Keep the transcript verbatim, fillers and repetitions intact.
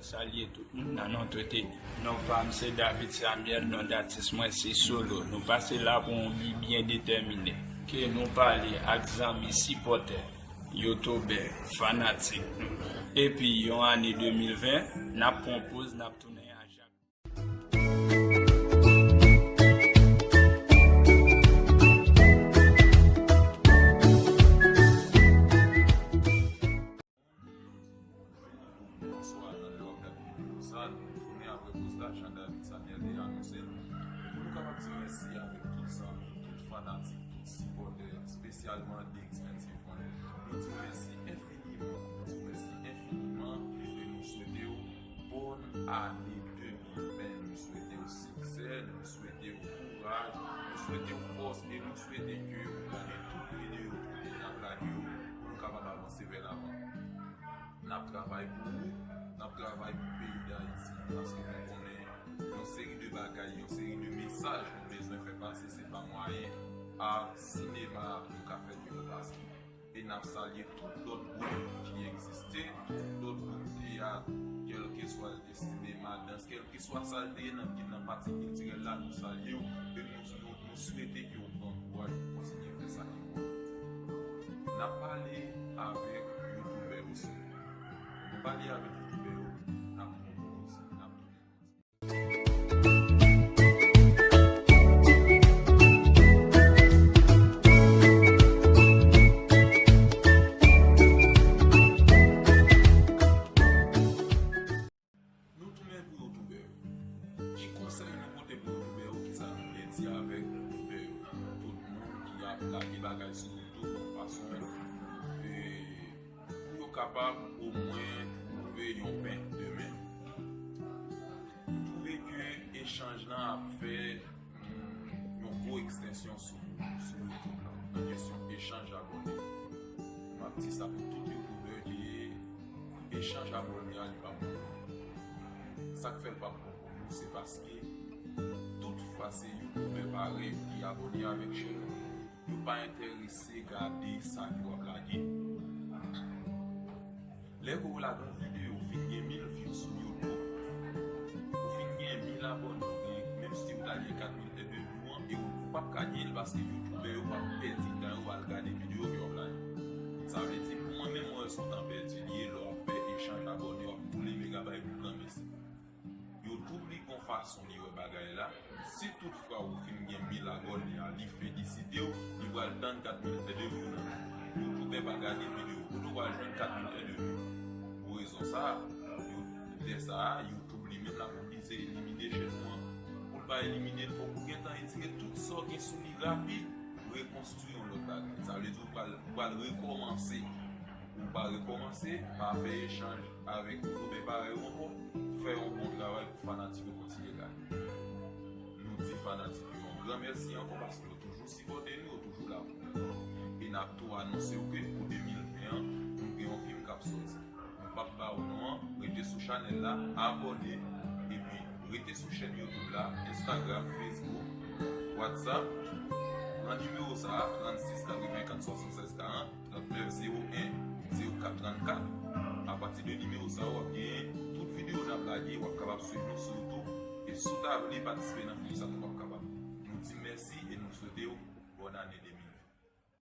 Salye tout moun nan non twete. Non pa m se David Samuel, non datis mwen se Solo. Nou pase la pou yon bi byen detèmine. Ke nou pale ak zanmi, sipòtè, youtubè, fanatik nou. Epi yon ane de mil ven, n ap pran poz, n ap tounen a Jak. Bonswa, nan lè w ap gade videyo sa, nou tounen apre poz la, jan David Samuel te anonse l. Pou nou kapab di mèsi avèk tout zanmi, tout fanatik, tout sipòtè, espesyalman The Expensive One. Nou di w mèsi enfiniman, nou di w mèsi enfiniman, e nou swete w bòn ane de mil ven. Nou swete w siksè, nou swete w kouraj, nou swete w fòs, e nou swete ke w gade tout videyo kote n ap lage yo, pou nou kapab avanse vè lavan. N ap travay pou ou, n ap travay pou peyi Dayiti, paske nou konnen yon seri de bagay, yon seri de mesaj nou bezwen fè pase, se pa mwayen a sinema nou ka fè ke nou pase. E n ap salye tout lòt gwoup ki egziste, tout lòt gwoup teyat, kèlkeswa l te sinema, dans, kèlkeswa sa l te ye nan, nan pati kiltirèl la, nou salye w. E nou, nou, nou swete ke w pran kouraj pou kontinye fè sa ki bon. N ap pale avèk youtubè yo sou. Nou pale avèk youtubè yo, n ap pran kouraj, n ap tounen. Nou tounen pou youtubè yo. Ki konsèy nou pote pou youtubè yo? Kisa nou vle di avèk youtubè yo? Tout moun ki ap lage bagay sou YouTube yon fason, e, pou yo kapab omwen twouve yon pen demen. M twouve ke echanj lan ap fè yon gwo ekstensyon sou, sou YouTube lan, nan kesyon echanj abòne. M ap di sa pou tout youtubè ki echanj abòne a, li p ap bon pou nou. Sa k fè l p ap bon pou nou, se paske tout fwa se youtubè parèy ou ki abòne avèk chèn ou, yo pa enterese gade sa ke w ap lage. Lè ke w lage yon videyo, ou fin gen mil view sou YouTube, ou fin gen mil abòne, ou gen, menm si w ta gen kat mil èdmi an, e ou, ou p ap ka gen l paske youtubè yo p ap pèdi tan yo al gade videyo ke w ap lage. Sa vle di, pou mwen menm, mwen wè se yon tan pèdi li ye lè w ap fè echanj abòne, w ap boule megabay pou granmesi. YouTube li gon fason li wè bagay la. Si toutfwa ou fin gen mil abòne a, li felisite w, li pral tann kat mil èdmi nan. Youtubè pa gade videyo, kote w pral jwenn kat mil èdmi? Pou rezon sa, yo, lè sa a, YouTube li menm l ap oblije elimine chèn ou an. Pou l pa elimine l, fòk ou gentan retire tout sa w gen sou li rapid, rekonstwi yon lòt bagay. Sa vle di ou pral, ou pral rekòmanse. Ou pa rekòmanse, pa fè echanj avèk youtubè parèy ou ankò, fè yon bon travay pou fanatik yo kontinye gade. Nou di fanatik yo yon gran mèsi ankò paske yo toujou sipòte nou, yo toujou la pou nou. E n ap tou anonse w ke pou de mil ven an, nou gen yon fim k ap sòti. Nou p ap ba w non an, rete sou chanèl la, abòne, epi rete sou chèn YouTube la, Instagram, Facebook, WhatsApp, pran nimewo sa a, trannsis katrevenkat swasannsèz karant. Trannèf zewo en zewo kat trannkat. Apati de nimewo sa a, w ap genyen tout videyo n ap lage, w ap kapab swiv nou sou YouTube. E si w ta vle patisipe nan fim sa tou, w ap kapab. Nou di mèsi e nou swete w bòn ane de mil ven.